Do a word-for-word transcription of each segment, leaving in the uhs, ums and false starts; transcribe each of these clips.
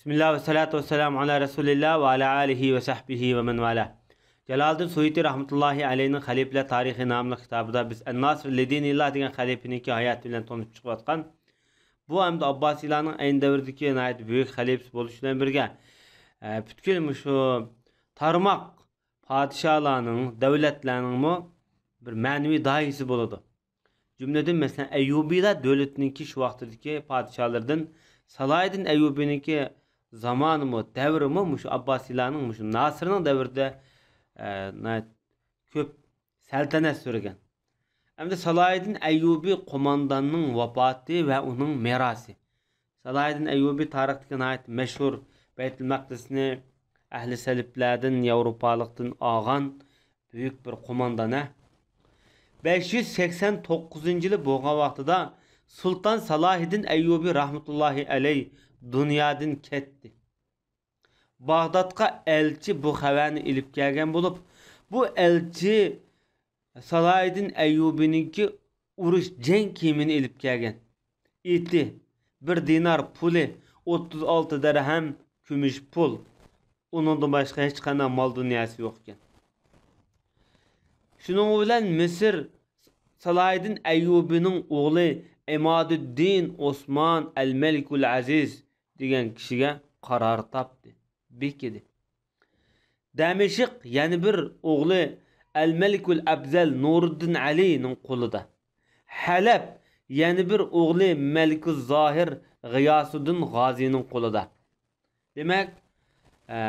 بىسمىللا ۋەسسالاتۇ ۋەسسالامۇ ئالا رەسۇلىللا ۋە ئالا ئالىھى ۋە سەھبىھى ۋە مەن ۋالا. جالالىدىن سۇيۇتى رەھمەتۇللاھى ئەلەيھنىڭ خەلىپىلەر تارىخى ناملىق كىتابىدا بىز ئەنناسىر لىدىنىللا دېگەن خەلىپىنىڭكى ھاياتى بىلەن تونۇشۇپ چىقىۋاتقان. بۇ ھەمدە ئابباسىيلارنىڭ ئەينى دەۋردىكى ناھايىتى بۈيۈك خەلىپىسى بولۇش بىلەن بىرگە، ئە، پۈتكۈل مۇشۇ تارماق پادىشاھلارنىڭ، دۆلەتلەرنىڭمۇ بىر مەنىۋى داھىيسى بولىدۇ. جۈملىدىن، مەسىلەن، ئەييۇبىيلار دۆلىتىنىڭكى شۇ ۋاقتىدىكى پادىشاھلىرىدىن سالاھىدىن ئەييۇبىينىڭكى زامانىمۇ، دەۋرىمۇ مۇشۇ ئابباسىيلارنىڭ، مۇشۇ ناسىرنىڭ دەۋرىدە، ئە، ناھايىتى كۆپ سەلتەنەت سۈرگەن. ئەمدى سالاھىدىن ئەييۇبى قومانداننىڭ ۋاپاتى ۋە ئۇنىڭ مىراسى. سالاھىدىن ئەييۇبى تارىختىكى ناھايىتى مەشھۇر، بەيتۇل مەقدىسنى ئەھلى سەلىپلەردىن، ياۋروپالىقتىن ئالغان بۈيۈك بىر قوماندان، ھە. بەش يۈز سەكسەن توققۇزىنچى يىلى بولغان ۋاقتىدا سۇلتان سالاھىدىن ئەييۇبى رەھمەتۇللاھى ئەلەي دۇنيادىن كەتتى. باغدادقا ئەلچى بۇ خەۋەرنى ئېلىپ كەلگەن بولۇپ، بۇ ئەلچى سالاھىدىن ئەييۇبىنىڭكى ئۇرۇش جەڭ كىيىمىنى ئېلىپ كەلگەن. ئېتى، بىر دىنار پۇلى، ئوتتۇز ئالتە دەرھەم كۈمۈش پۇل. ئۇنىڭدىن باشقا ھېچقانداق مال دۇنياسى يوق ئىكەن. شۇنىڭ بىلەن مىسىر سالاھىدىن ئەييۇبىنىڭ ئوغلى ئىمادۇددىن ئوسمان ئەل مەلىكۇل ئەزىز دېگەن كىشىگە قارار تاپتى، بېكىدى. دەمىشق يەنە بىر ئوغلى ئەل مەلىكۇل ئەپزەل نۇرۇددىن ئەلىنىڭ قولىدا. ھەلەب يەنە بىر ئوغلى مەلىكۇ زاھىر غىياسۇددىن غازىنىڭ قولىدا. دېمەك، ئە،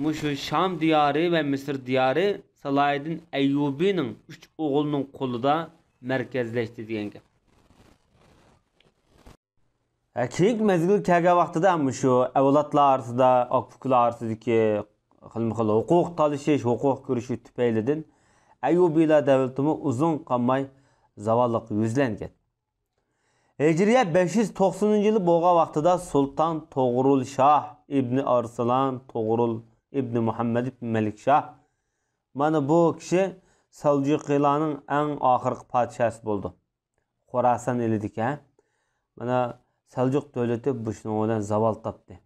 مۇشۇ شام دىيارى ۋە مىسىر دىيارى سالاھىدىن ئەييۇبىنىڭ ئۈچ ئوغلىنىڭ قولىدا مەركەزلەشتى دېگەن گەپ. ھە، كېيىنكى مەزگىل كەلگەن ۋاقتىدا مۇشۇ ئەۋلادلار ئارىسىدا، ئاكا-ئۇكىلار ئارىسىدىكى خىلمۇ خىل ھوقۇق تالىشىش، ھوقۇق كۈرىشى تۈپەيلىدىن ئەييۇبىيلار دەۋلىتىمۇ ئۇزۇن قالماي زاۋاللىققا يۈزلەنگەن. ھىجرىيە بەش يۈز توقسىنىنچى يىلى بولغان ۋاقتىدا سۇلتان توغرۇل شاھ ئىبنى ئارسلان توغرۇل ئىبنى مۇھەممەد ئىبنى مەلىك شاھ، مانا بۇ كىشى سەلجۇقىيلارنىڭ ئەڭ ئاخىرقى پادىشاھسى بولىدۇ. خوراسان ئېلىدىكى، ھە؟ مانا سەلجۇق دۆلىتى بۇ شۇنىڭ بىلەن زاۋال تاپتى.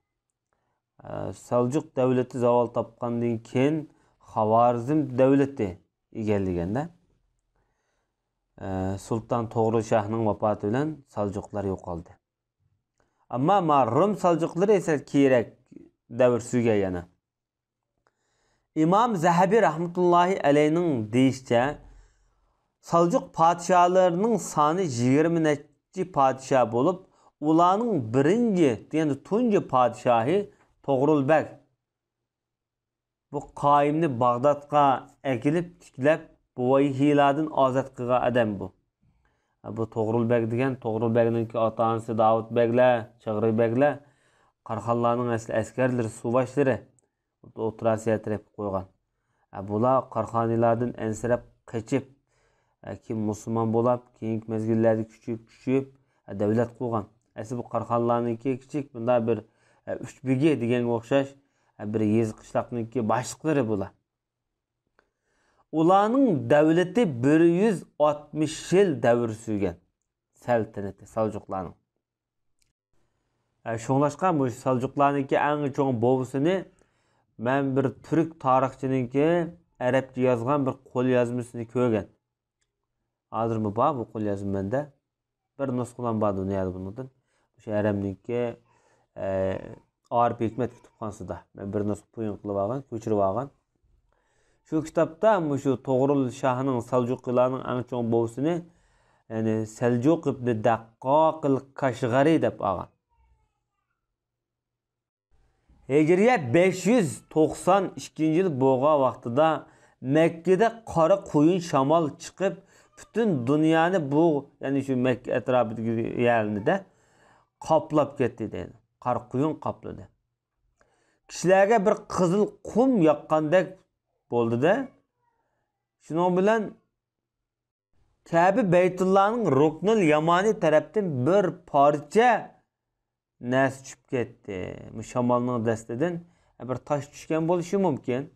ئە، سەلجۇق دەۋلىتى زاۋال تاپقاندىن كېيىن، خاۋارزم دەۋلىتى ئىگىلىگەندە، ئە، سۇلتان توغرۇل شاھنىڭ ۋاپاتى بىلەن سەلجۇقلار يوقالدى. ئەمما ما رىم سەلجۇقلىرى سەل كېيىنرەك دەۋر سۈرگەن يەنە. ئىمام زەھەبى رەھمەتۇللاھى ئەلەينىڭ دېيىشىچە، سەلجۇق پادىشاھلىرىنىڭ سانى يىگىرمە نەچچە پادىشاھ بولۇپ، ئۇلارنىڭ بىرىنچى، يەنى تۇنجى پادىشاھى توغرۇل بەگ. بۇ قايىمنى باغدادقا ئەكېلىپ تىكلەپ، بۇۋايھىلاردىن ئازاد قىلغان ئادەم بۇ. بۇ توغرۇل بەگ دېگەن، توغرۇل بەگنىڭكى ئاتا-ئانىسى داۋۇت بەگلەر، چىغرى بەگلەر، قاراخانلارنىڭ ئەسلى ئەسكەرلىرى، سۇباشلىرى. ئوتتۇرا ئاسىيا تەرەپكە قويغان. ھە، بۇلار قاراخانىيلاردىن ئەنسىرەپ قېچىپ، ھە، كېيىن مۇسۇلمان بولاپ، كېيىنكى مەزگىللەردە كۈچىيىپ، كۈچىيىپ، ھە، دەۋلەت قۇرغان. ئەسلى بۇ قاراخانىيلارنىڭكى كىچىك، مۇنداق بىر، ھە، ئۈچ بېگى دېگەنگە ئوخشاش، ھە، بىر يېزا قىشلاقنىڭكى باشلىقلىرى بۇلار. ئۇلارنىڭ دەۋلىتى بىر يۈز ئاتمىش يىل دەۋر سۈرگەن. سەلتەنىتى سەلجۇقلارنىڭ. ئە، شۇڭلاشقا مۇشۇ سەلجۇقلارنىڭكى ئەڭ چوڭ بوۋىسىنى مەن بىر تۈرك تارىخچىنىڭكى ئەرەبچە يازغان بىر قوليازمىسىنى كۆرگەن. ھازىرمۇ بار بۇ قوليازما مەندە. بىر نۇسخىلام بار دۇنيادا بۇنىڭدىن. مۇشۇ ھەرەمنىڭكى، ئە، ئارىپ ھېكمەت كۇتۇپخانىسىدا. مەن بىر نۇسخا پويۇن قىلىپ ئالغان، كۆچۈرۈپ ئالغان. شۇ كىتابتا مۇشۇ توغرۇل شاھنىڭ سەلجۇقىلارنىڭ ئەڭ چوڭ بوۋىسىنى، يەنى سەلجۇق ئىبنى دەققاقىل كاشغەرى دەپ ئالغان. ھىجرىيە بەش يۈز توقسان ئىككىنچى يىل بولغان ۋاقتىدا مەككىدە قارا قۇيۇن شامال چىقىپ، پۈتۈن دۇنيانى بۇ، يەنى شۇ مەككە ئەتراپىدىكى يەرلىرىدە قاپلاپ كەتتى دەيدۇ. قارا قۇيۇن قاپلىدى. كىشىلەرگە بىر قىزىل قۇم ياغقاندەك بولدى-دە، شۇنىڭ بىلەن كەبە بەيتۇللانىڭ رۇكنۇل يامانى تەرەپتىن بىر پارچە نەرسە چۈشۈپ كەتتى. مۇ شامالنىڭ دەستىدىن بىر تاش چۈشكەن بولۇشى مۇمكىن.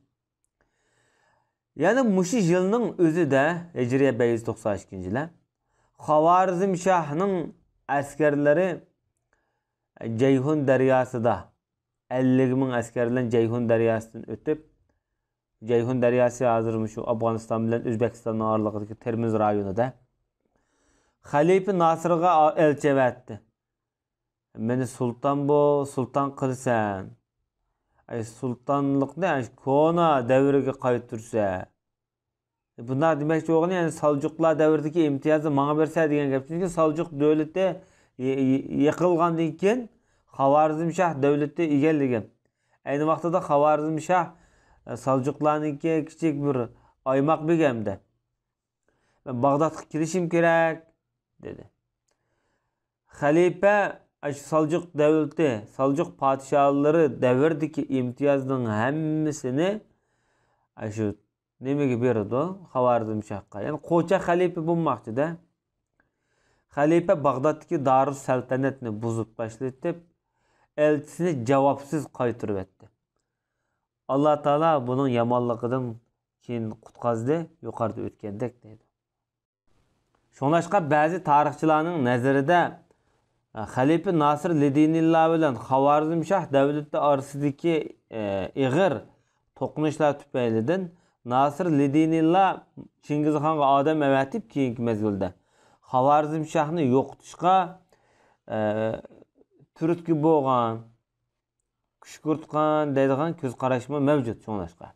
يەنە مۇشۇ يىلنىڭ ئۆزىدە، ھىجرىيە بەش يۈز توقسان ئىككىنچى يىلى، خاۋارزم شاھنىڭ ئەسكەرلىرى جەيھۇن دەرياسىدا ئەللىك مىڭ ئەسكەر بىلەن جەيھۇن دەرياسىدىن ئۆتۈپ، جەيھۇن دەرياسى ھازىر مۇشۇ ئافغانىستان بىلەن ئۆزبېكىستاننىڭ ئارىلىقىدىكى تېرمىز رايونىدا. خەلىپە ناسىرغا ئەلچى ئەۋەتتى. مېنى سۇلتان بو، سۇلتان قىلىسەن. ئەي، سۇلتانلىقنى ئەش كونا دەۋرگە قايتۇرسە. بۇنداق دېمەكچى بولغىنى، يەنى سالجۇقلار دەۋرىدىكى ئىمتىيازنى ماڭا بەرسە دېگەن گەپ. چۈنكى سالجۇق دۆلىتى ي-، ي-، يىقىلغاندىن كېيىن، خاۋارزمشاھ دۆلىتى ئىگىلىگەن. ئەينى ۋاقتىدا خاۋارزمشاھ، ئە، سالجۇقلارنىڭكى كىچىك بىر ئايماق بېگى ئەمدى. مەن باغدادقا كېلىشىم كېرەك، دېدى. خەلىپە ئاشۇ سالجۇق دەۋلىتى، سالجۇق پادىشاھلىرى دەۋرىدىكى ئىمتىيازنىڭ ھەممىسىنى ئاشۇ نېمىگە بېرىدۇ؟ خاۋارزمشاھقا. يەنى قوچاق خەلىپە بولماقچىدە. خەلىپە باغدادتىكى دارۇسسەلتەنەتنى بۇزۇپ تاشلىتىپ، ئەلچىسىنى جاۋابسىز قايتۇرۇۋەتتى. ئاللا تائالا بۇنىڭ يامانلىقىدىن كېيىن قۇتقازدى، يۇقىرىدا ئۆتكەندەك دەيدۇ. شۇڭلاشقا بەزى تارىخچىلارنىڭ نەزىرىدە، ئە، خەلىپە ناسىر لىدىنىللا بىلەن خاۋارزمشاھ دەۋلىتى ئارىسىدىكى، ئە، ئېغىر توقۇنۇشلار تۈپەيلىدىن ناسىر لىدىنىللا چىڭگىزخانغا ئادەم ئەۋەتىپ، كېيىنكى مەزگىلدە خاۋارزمشاھنى يوقىتىشقا، ئە، تۈرتكە بولغان، كۈشكۈرتكەن دەيدىغان كۆز قاراشمۇ مەۋجۇت شۇڭلاشقا.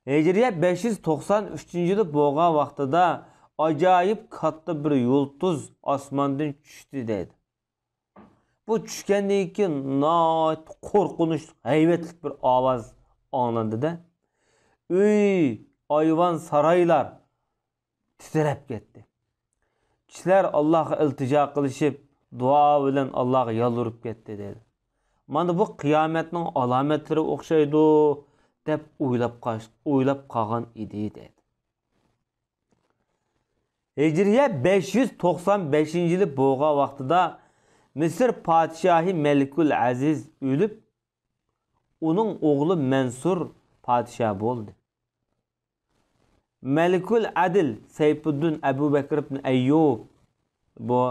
ھىجرىيە بەش يۈز توقسان ئۈچىنچى يىلى بولغان ۋاقتىدا ئاجايىپ كاتتا بىر يۇلتۇز ئاسماندىن چۈشتى دەيدۇ. بۇ چۈشكەندىن كېيىن ناھايىتى قورقۇنچلۇق، ھەيۋەتلىك بىر ئاۋاز ئاڭلاندى-دە، ئۆي، ئايۋان، سارايلار تىترەپ كەتتى. كىشىلەر ئاللاغا ئىلتىجا قىلىشىپ، دۇئا بىلەن ئاللاغا يالۋۇرۇپ كەتتى، دەيدۇ. مانا بۇ قىيامەتنىڭ ئالامەتلىرى ئوخشايدۇ، دەپ ئويلاپ قاش-، ئويلاپ قالغان ئىدى، دەيدۇ. ھىجرىيە بەش يۈز توقسان بەشىنچى يىلى بولغان ۋاقتىدا مىسىر پادىشاھى مەلىكۇل ئەزىز ئۆلۈپ، ئۇنىڭ ئوغلى مەنسۇر پادىشاھ بولدى. مەلىكۇل ئەدىل سەيپۇددىن ئەبۇ بەكر ئىبن ئەييۇب، بۇ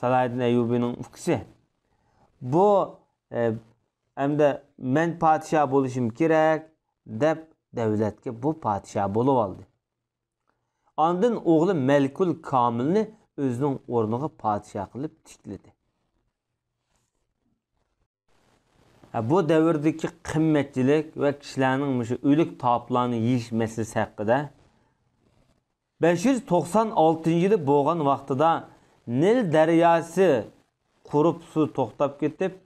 سالاھىددىن ئەييۇبىنىڭ ئۇكىسى. بۇ، ئە، ئەمدى مەن پادىشاھ بولۇشۇم كېرەك، دەپ دەۋلەتكە بۇ پادىشاھ بولۇۋالدى. ئاندىن ئوغلى مەلىكۇل كامىلنى ئۆزىنىڭ ئورنىغا پادىشاھ قىلىپ تىكلىدى. ھە، بۇ دەۋردىكى قىممەتچىلىك ۋە كىشىلەرنىڭ مۇشۇ ئۆلۈك تاپلارنى يېيىش مەسىلىسى ھەققىدە. بەش يۈز توقسان ئالتىنچى يىلى بولغان ۋاقتىدا نىل دەرياسى قۇرۇپ، سۇ توختاپ كېتىپ،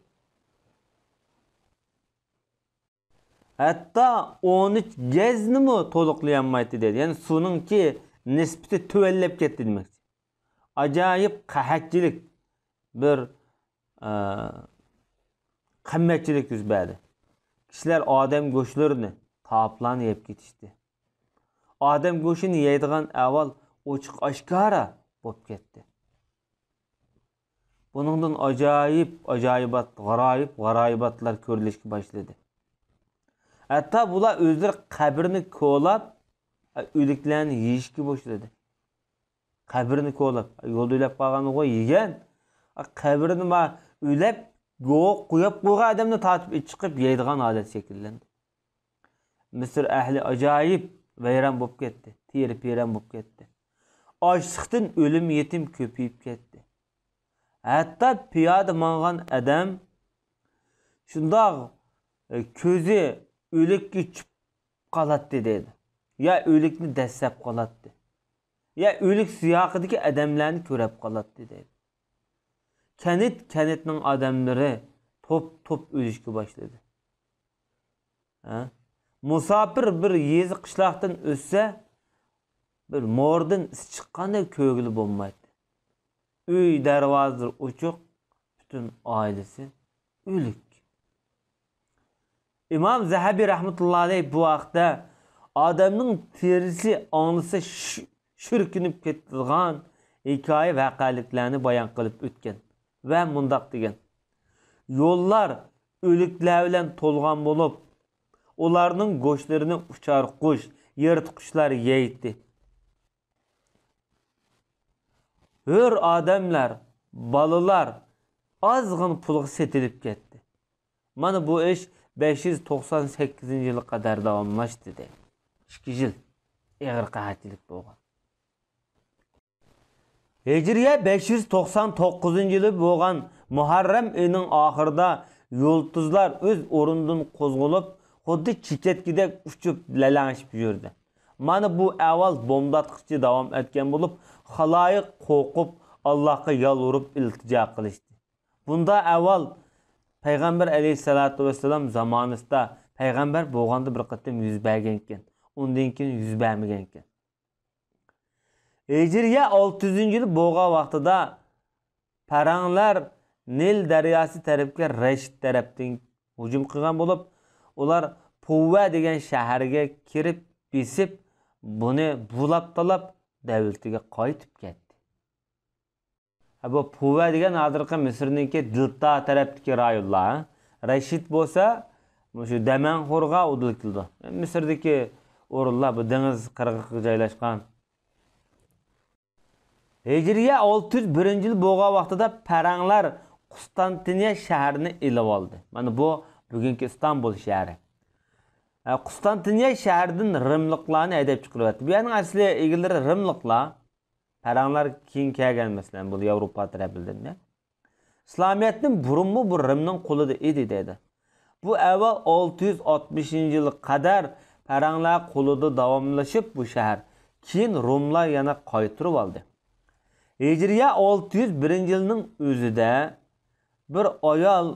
ھەتتا ئون ئۈچ گەزنىمۇ تولۇقلىيالمايتتى دەيدۇ. يەنى سۇنىڭكى نىسبىتى تۆۋەنلەپ كەتتى دېمەكچى. ئاجايىپ قەھەتچىلىك بىر، ئە، قىممەتچىلىك يۈز بەردى. كىشىلەر ئادەم گۆشلىرىنى، تاپلارنى يەپ كېتىشتى. ئادەم گۆشىنى يەيدىغان ئەھۋال ئوچۇق ئاشكارا بولۇپ كەتتى. بۇنىڭدىن ئاجايىپ، ئاجايىبات، غارايىپ، غارايىباتلار كۆرۈلۈشكە باشلىدى. ھەتتا بۇلار ئۆزلىرى قەبرىنى كولاپ، ئۆلۈكلەرنى يېيىشكە باشلىدى. قەبرىنى كولاپ، يولدا ئۆلۈپ قالغانغۇ يېگەن، قەبرىنى ما ئۆلەپ، گوۋۇق قويۇپ قويغان ئادەمنى تارتىپ ئېلىپ چىقىپ يەيدىغان ھالەت شەكىللەندى. مىسىر ئەھلى ئاجايىپ ۋەيران بولۇپ كەتتى، تېرە-پېرەن بولۇپ كەتتى. ئاچلىقتىن ئۆلۈم يېتىم كۆپىيىپ كەتتى. ھەتتا پىيادە ماڭغان ئادەم شۇنداق، ئە، كۆزى ئۆلۈككە چۈشۈپ قالاتتى دەيدۇ. يا ئۆلۈكنى دەسسەپ قالاتتى. يا ئۆلۈك سىياقىدىكى ئادەملەرنى كۆرۈپ قالاتتى دەيدۇ. كەنت، كەنتنىڭ ئادەملىرى توپ-توپ ئۆلۈشكە باشلىدى. ھە؟ مۇساپىر بىر يېزا قىشلاقتىن ئۆتسە، بىر مورىدىن ئىس چىققاندەك كۆرگىلى بولمايتتى. ئۆي دەرۋازىلىرى ئوچۇق، پۈتۈن ئائىلىسى ئۆلۈك. ئىمام زەھەبى رەھمەتۇللا ئەلەيھ بۇ ھەقتە ئادەمنىڭ تېرىسى ئاڭلىسا شۈ-، شۈركۈنۈپ كېتىدىغان ھېكايە ۋەقەلىكلەرنى بايان قىلىپ ئۆتكەن ۋە مۇنداق دېگەن: يوللار ئۆلۈكلەر بىلەن تولغان بولۇپ، ئۇلارنىڭ گۆشلىرىنى ئۇچار قۇش، يىرتقۇچلار يەيتتى. ھۆر ئادەملەر، بالىلار ئازغىنا پۇلغا سېتىلىپ كەتتى. مانا بۇ ئىش بەش يۈز توقسان سەككىزىنچى يىلغا قەدەر داۋاملاشتى، دەيدۇ. ئىككى يىل ئېغىر قەھەتچىلىك بولغان. ھىجرىيە بەش يۈز توقسان توققۇزىنچى يىلى بولغان مۇھەررەم ئېيىنىڭ ئاخىرىدا يۇلتۇزلار ئۆز ئورنىدىن قوزغىلىپ، خۇددى چېكەتكىدەك ئۇچۇپ، لەلەڭشىپ يۈردى. مانا بۇ ئەھۋال بومداتقىچە داۋام ئەتكەن بولۇپ، خالايىق قورقۇپ، ئاللاھقا يالۋۇرۇپ ئىلتىجا قىلىشتى. بۇنداق ئەھۋال پەيغەمبەر ئەلەيھىسسالاتۇ ۋەسسالام زامانىسىدا، پەيغەمبەر بولغاندا بىر قېتىم يۈز بەرگەنكەن، ئۇندىن كېيىن يۈز بەرمىگەنكەن. ھىجرىيە ئالتە يۈزىنچى يىل بولغان ۋاقتىدا پەرەڭلەر نىل دەرياسى تەرەپكە رەشىد تەرەپتىن ھۇجۇم قىلغان بولۇپ، ئۇلار پۇۋە دېگەن شەھەرگە كىرىپ بېسىپ، بۇنى بۇلاپ تالاپ، دەۋلىتىگە قايتىپ كەتتى. ھە، بۇ پۇۋە دېگەن ھازىرقى مىسىرنىڭكى دېلتا تەرەپتىكى رايونلار. رەشىد بولسا مۇشۇ دەمەنخورغا ئۇدۇل كېلىدۇ. مىسىردىكى ئورۇنلار بۇ دېڭىز قىرغىقىغا جايلاشقان. ھىجرىيە ئالتە يۈز بىرىنچى يىل بولغان ۋاقتىدا پەرەڭلەر قۇستانتىنىيە شەھىرىنى ئېلىۋالدى. مانا بۇ بۈگۈنكى ئىستانبۇل شەھىرى. ھە، قۇستانتىنىيە شەھىرىدىن رىملىقلارنى ھەيدەپ چىقىرىۋەتتى. بۇ يەرنىڭ ئەسلى ئىگىلىرى رىملىقلار. پەرەڭلەر كېيىن كەلگەن، مەسىلەن، بۇ ياۋروپا تەرەپلىرىدىن. ئىسلامىيەتتىن بۇرۇنمۇ بۇ رىمنىڭ قولىدا ئىدى، دەيدۇ. بۇ ئەھۋال ئالتە يۈز ئاتمىشىنچى يىلغا قەدەر پەرەڭلەر قولىدا داۋاملىشىپ، بۇ شەھەر. كېيىن روملار يەنە قايتۇرۇۋالدى. ھىجرىيە ئالتە يۈز بىرىنچى يىلنىڭ ئۆزىدە بىر ئايال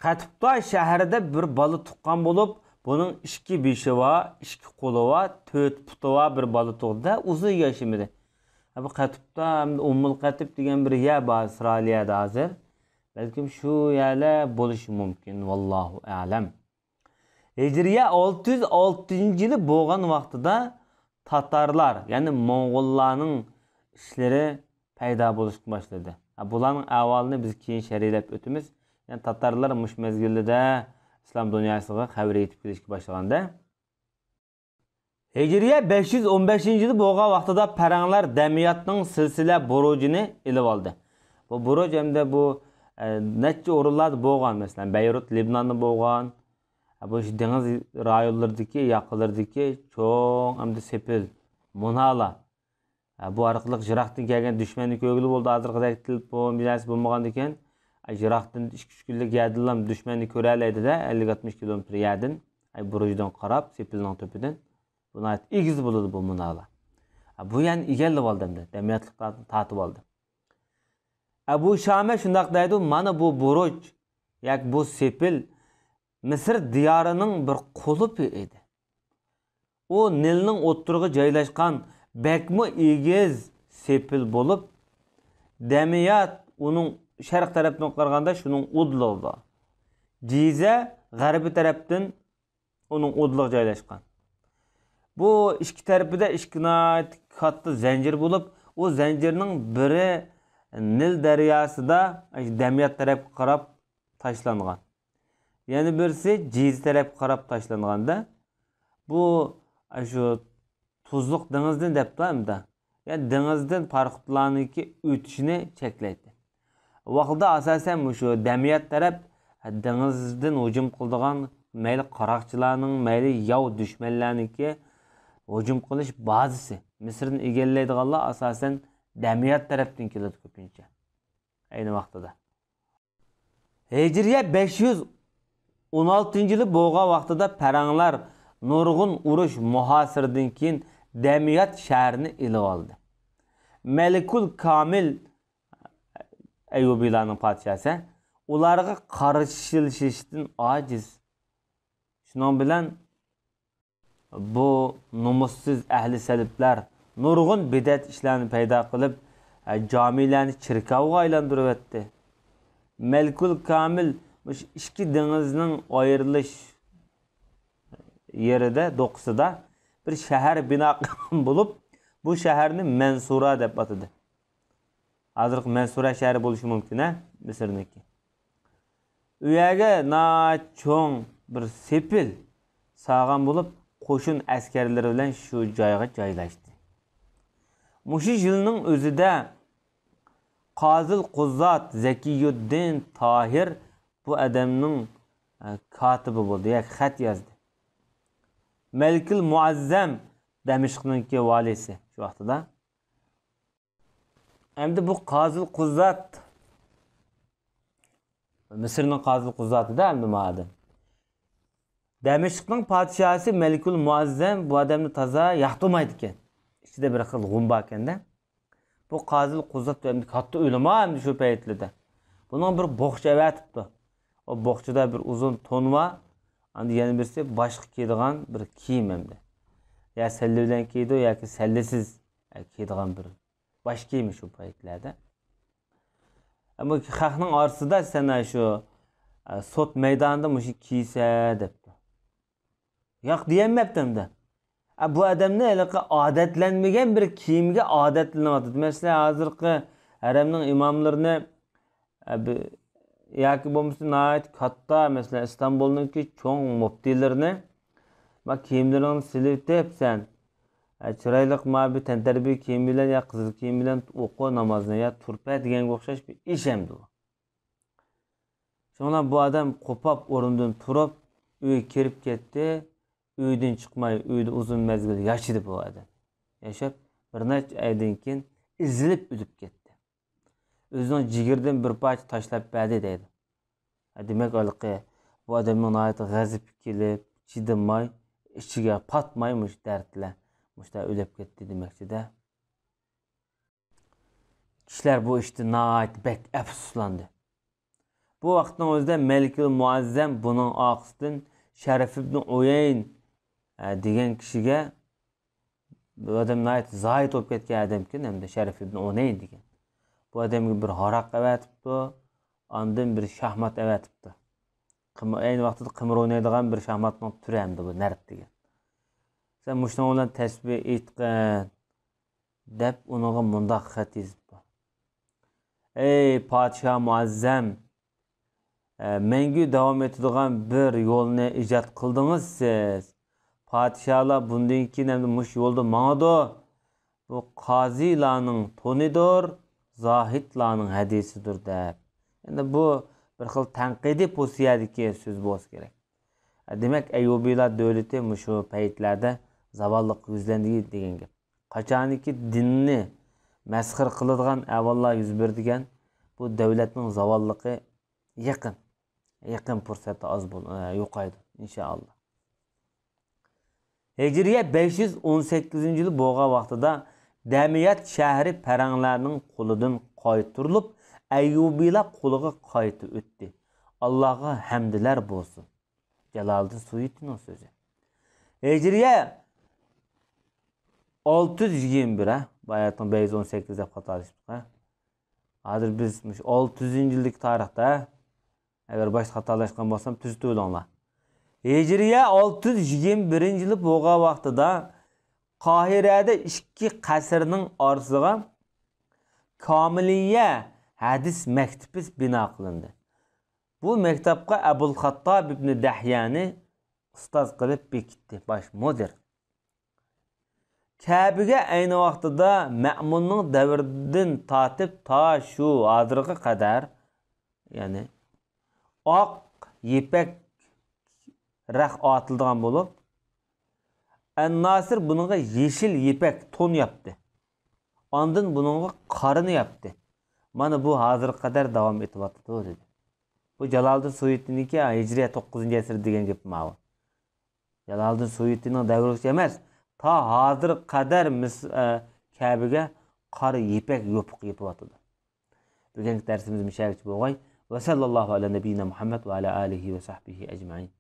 قەتىپتا شەھىرىدە بىر بالا تۇغقان بولۇپ، بۇنىڭ ئىككى بېشى بار، ئىككى قولى بار، تۆت پۇتى بار بىر بالا تۇغدى-دە، ئۇزۇن ياشىمىدى. ھە، بۇ قەتىپتا ھەمدە ئۇممۇل قەتىپ دېگەن بىر يەر بار ئىسرائىلىيەدە ھازىر. بەلكىم شۇ يەرلەر بولۇشى مۇمكىن، ۋاللاھۇ ئەلەم. ھىجرىيە ئالتە يۈز ئالتىنچى يىلى بولغان ۋاقتىدا تاتارلار، يەنى موڭغۇللارنىڭ ئىشلىرى پەيدا بولۇشقا باشلىدى. ھە، بۇلارنىڭ ئەھۋالىنى بىز كېيىن شەرھلەپ ئۆتىمىز. يەنى تاتارلار مۇشۇ مەزگىلدە ئىسلام دۇنياسىغا خەۋىرى يېتىپ كېلىشكە باشلىغاندا. ھىجرىيە بەش يۈز ئون بەشىنچى يىلى بولغان ۋاقتىدا پەرەڭلەر دەمىياتنىڭ سىلسىلە بۇرۇجىنى ئېلىۋالدى. بۇ بۇرۇج ئەمدى بۇ، ئە، نەچچە ئورۇنلاردا بولغان، مەسىلەن، بەيرۇت، لىبناندا بولغان. ئە، بۇ دېڭىز رايونلىرىدىكى، ياقىلىرىدىكى چوڭ ئەمدى سېپىل، مۇنارلار. ھە، بۇ ئارقىلىق يىراقتىن كەلگەن دۈشمەننى كۆرگىلى بولىدۇ. ھازىرقىدەك تېلېفون بىلەنسى بولمىغاندىكىن، ھە، يىراقتىن ئىككى ئۈچ كۈنلۈك يەردىنلا دۈشمەننى كۆرەلەيدۇ-دە، ئەللىك ئاتمىش كىلومېتىر يەردىن، ھە، بۇرۇجدىن قاراپ، سېپىلنىڭ تۆپىدىن. بۇ ناھايىتى ئېگىز بولىدۇ بۇ مۇنارلار. ھە، بۇ يەرنى ئىگىلىۋالدى ئەمدى، دەمىياتلىق تارتىۋالدى. ئەبۇ شامە شۇنداق دەيدۇ، مانا بۇ بۇرۇج ياكى بۇ سېپىل مىسىر دىيارىنىڭ بىر قۇلۇپى ئىدى. ئۇ نىلنىڭ ئوتتۇرىغا جايلاشقان بەكمۇ ئېگىز سېپىل بولۇپ، دەمىيات ئۇنىڭ شەرق تەرەپتىن قارىغاندا شۇنىڭ ئۇدۇلىدا، جىزە غەربىي تەرەپتىن ئۇنىڭ ئۇدۇلىغا جايلاشقان. بۇ ئىككى تەرىپىدە ئىككى ناھايىتى كاتتا زەنجىر بولۇپ، ئۇ زەنجىرنىڭ بىرى نىل دەرياسىدا دەمىيات تەرەپكە قاراپ تاشلانغان. يەنە بىرسى جىزە تەرەپكە قاراپ تاشلانغاندا، بۇ، ئاشۇ تۇزلۇق دېڭىزدىن دەپتۇ ئەمدى. يەنى دېڭىزدىن پاراخوتلارنىڭكى ئۆتۈشىنى چەكلەيتتى. ۋاقتىدا ئاساسەن مۇشۇ دەمىيات تەرەپ دېڭىزدىن ھۇجۇم قىلىدىغان، مەيلى قاراقچىلارنىڭ، مەيلى ياۋ دۈشمەنلەرنىڭكى ھۇجۇم قىلىش بازىسى. مىسىرنى ئىگىلەيدىغانلار ئاساسەن دەمىيات تەرەپتىن كېلىدۇ كۆپىنچە. ئەينى ۋاقتىدا. ھىجرىيە بەش يۈز ئون ئالتىنچى يىلى بولغان ۋاقتىدا پەرەڭلەر نۇرغۇن ئۇرۇش مۇھاسىرىدىن كېيىن دەمىيات شەھىرىنى ئېلىۋالدى. مەلىكۇل كامىل، ئەييۇبىيلارنىڭ پادىشاھسى، ئۇلارغا قارشىلىشىشتىن ئاجىز. شۇنىڭ بىلەن بۇ نومۇسسىز ئەھلى سەلىپلەر نۇرغۇن بىدئەت ئىشلارنى پەيدا قىلىپ، جامىلەرنى چېركاۋغا ئايلاندۇرۇۋەتتى. مەلكۇل كامىل مۇشۇ ئىككى دېڭىزنىڭ ئايرىلىش يېرىدە، دوقىسىدا بىر شەھەر بىنا قىلغان بولۇپ، بۇ شەھەرنى مەنسۇرا دەپ ئاتىدى. ھازىرقى مەنسۇرە شەھىرى بولۇشى مۇمكىن، ھە، مىسىرنىڭكى. ئۇ يەرگە ناھايىتى چوڭ بىر سېپىل سالغان بولۇپ، قوشۇن ئەسكەرلىرى بىلەن شۇ جايغا جايلاشتى. مۇشۇ يىلنىڭ ئۆزىدە قازىل قۇزات زەكىيۇددىن تاھىر بۇ ئادەمنىڭ، ئە، كاتىپى بولدى ياكى خەت يازدى. مەلىكىل مۇئەززەم دەمىشقنىڭكى ۋالىسى شۇ ۋاقتىدا. ئەمدى بۇ قازىل قۇزات، مىسىرنىڭ قازىل قۇزاتىدا ئەمدى ما ئادەم. دەمىشقنىڭ پادىشاھى مەلىكۇل مۇئەززەم بۇ ئادەمنى تازا ياقتۇرمايدىكەن. ئىچىدە بىر خىل غۇم باركەندە. بۇ قازىل قۇزات ئەمدى كاتتا ئۆلىما ئەمدى شۇ پەيتلىدە. بۇنىڭ بىر بوخچا ئەۋەتىپتۇ. ئۇ بوخچىدا بىر ئۇزۇن تون بار. ئاندىن يەنە بىرسى باشقا كىيىدىغان بىر كىيىم ئەمدى. يا سەللە بىلەن كىيىدۇ ياكى سەللىسىز كىيىدىغان بىر باش كىيىمى شۇ پەيتلەردە. ئەمما خەقنىڭ ئارىسىدا سەن شۇ، ئە، سوت مەيدانىدا مۇشۇ كىيسە دەپتۇ. ياق دېيەلمەپتۇ ئەمدى. ئە، بۇ ئادەمنى ھېلىقى ئادەتلەنمىگەن بىر كىيىمگە ئادەتلىنىۋاتىدۇ. مەسىلەن، ھازىرقى ھەرەمنىڭ ئىماملىرىنى، ئە، بى-، ياكى بولمىسا ناھايىتى كاتتا، مەسىلەن، ئىستانبۇلنىڭكى چوڭ مۇپتىلىرىنى، ما كىيىملىرىڭنى سېلىۋېتىپ سەن، ئە، چىرايلىق ما بىر تەنتەربىيە كىيىم بىلەن يا قىزىل كىيىم بىلەن ئوقۇ نامازنى يا تۇرۇپ دېگەنگە ئوخشاش بىر ئىش ئەمدى بۇ. شۇڭا بۇ ئادەم قوپاپ ئورنىدىن تۇرۇپ، ئۆيگە كىرىپ كەتتى. ئۆيدىن چىقماي، ئۆيدە ئۇزۇن مەزگىل ياشىدى بۇ ئادەم. ياشاپ، بىر نەچچە ئايدىن كېيىن ئېزىلىپ ئۆلۈپ كەتتى. ئۆزىنىڭ جىگىرىدىن بىر پارچە تاشلاپ بەردى دەيدۇ. ھە، دېمەك، ھېلىقى بۇ ئادەمنىڭ ناھايىتى غەزىپى كېلىپ، چىدىماي، ئىچىگە پاتماي مۇشۇ دەردلەر، مۇشۇنداق ئۆلۈپ كەتتى دېمەكچىدە. كىشىلەر بۇ ئىشتىن ناھايىتى بەك ئەپسۇسلاندى. بۇ ۋاقىتنىڭ ئۆزىدە مەلىكىل مۇئەززەم بۇنىڭ ئارقىسىدىن شەرىف ئىبن ئۇيەين، ئە، دېگەن كىشىگە، بۇ ئادەم ناھايىتى زاھىد بولۇپ كەتكەن ئادەمكەن، ھەمدە شەرىف ئىبن ئۇنەين دېگەن. بۇ ئادەمگە بىر ھاراق ئەۋەتىپتۇ، ئاندىن بىر شاھمات ئەۋەتىپتۇ. قىم-، ئەينى ۋاقتىدا قىمار ئوينايدىغان بىر شاھماتنىڭ تۈرى ئەمدى بۇ نەرد دېگەن. سەن مۇشۇنىڭ بىلەن تەسبىھ ئېيتقىن، دەپ ئۇنىڭغا مۇنداق خەت يېزىپتۇ. ئەي پادىشاھ مۇئەززەم! ئە، مەڭگۈ داۋام ئېتىدىغان بىر يولنى ئىجاد قىلدىڭىز سىز. پادىشاھلار بۇندىن كېيىن ئەمدى مۇشۇ يولدا ماڭىدۇ. بۇ قازىلارنىڭ تونىدۇر، زاھىدلارنىڭ ھەدىسىدۇر دەپ. ئەمدى بۇ بىر خىل تەنقىدىي پوزىتسىيەدىكى سۆز بولسا كېرەك. دېمەك، ئەييۇبىيلار دۆلىتى مۇشۇ پەيتلەردە زاۋاللىققا يۈزلەندى دېگەن گەپ. قاچانكى دىننى مەسخىرە قىلىدىغان ئەھۋاللار يۈز بېرىدىكەن، بۇ دۆلەتنىڭ زاۋاللىقى يېقىن. يېقىن پۇرسەتتە ئاز بول-، ئە، يوقايدۇ، ئىنشائاللا. ھىجرىيە بەش يۈز ئون سەككىزىنچى يىلى بولغان ۋاقتىدا دەمىيات شەھىرى پەرەڭلەرنىڭ قولىدىن قايتۇرۇلۇپ، ئەييۇبىيلار قولىغا قايتا ئۆتتى. ئاللاغا ھەمدىلەر بولسۇن. جالالىدىن سۇيۇتىنىڭ سۆزى. ھىجرىيە ئالتە يۈز يىگىرمە بىر، ھە؟ باياتىن بەش يۈز ئون سەككىز دەپ خاتالىشىپتۇق، ھە؟ ھازىر بىز مۇشۇ ئالتە يۈزىنچى يىلدىكى تارىختا، ئەگەر باشتا خاتالاشقان بولسام، تۈزىتىۋېلىڭلار. ھىجرىيە ئالتە يۈز يىگىرمە بىرىنچى يىلى بولغان ۋاقتىدا قاھىرەدە ئىككى قەسىرنىڭ ئارىسىغا كامىلىيە ھەدىس مەكتىپى بىنا قىلىندى. بۇ مەكتەپكە ئەبۇل خاتتاب ئىبنى دەھيانى ئۇستاز قىلىپ بېكىتتى، باش مۇدىر. كەبىگە ئەينى ۋاقتىدا مەمۇننىڭ دەۋرىدىن تارتىپ تا شۇ ھازىرغا قەدەر، يەنى ئاق يىپەك رەخ ئارتىلىدىغان بولۇپ، ئەنناسىر بۇنىڭغا يېشىل يىپەك تون ياپتى. ئاندىن بۇنىڭغا قارىنى ياپتى. مانا بۇ ھازىرغا قەدەر داۋام ئېتىۋاتىدۇ، دېدى. بۇ جالالىدىن سۇيۇتىنىڭكى ھىجرىيە توققۇزىنچى ئەسىر دېگەن گېپى ماۋۇ. جالالىدىن سۇيۇتىنىڭ دەۋرىگىچە ئەمەس، تا ھازىرغا قەدەر مىس-، ئە، كەبىگە قارا يىپەك يوپۇق يېپىۋاتىدۇ. بۈگۈنكى دەرسىمىز مۇشۇ يەرگىچە بولغاي. ۋە سەللەللاھۇ ئەلە نەبىييىنا مۇھەممەد ۋە ئەلە ئالىھى ۋە سەھبىھى ئەجمەئىن.